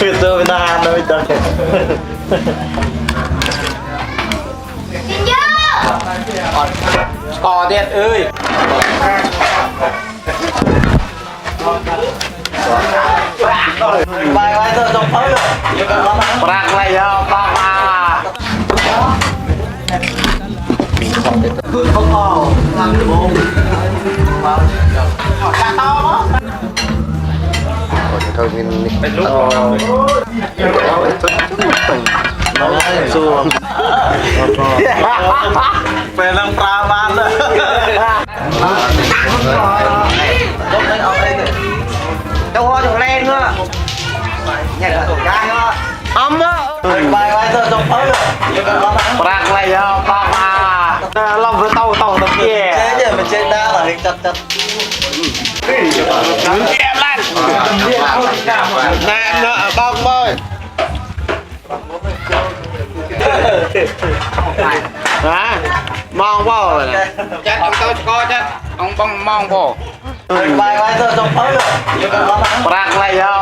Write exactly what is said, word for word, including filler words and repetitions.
Itu benar, benar. Có điện ơi. Bài bài tôi trong phớ. Prang lại giờ, prang à. Thôi mình. Phải làm pra man đó. Đâu có được lên nữa. Nhảy vào tổ gái nữa. Ấm á. Bài bài tôi trong phớ. Prang lại giờ, prang à. Lòng vừa tàu tàu tập kia. Chết chứ, mình chết đá là hình chặt chặt. Em lăn. Nè, nó ở bông bơi. Hả? Mong vô rồi nè. Chết ông tôi có chết. Ông bông mong vô. Bài bài tôi trong phớ. Prang lại giờ.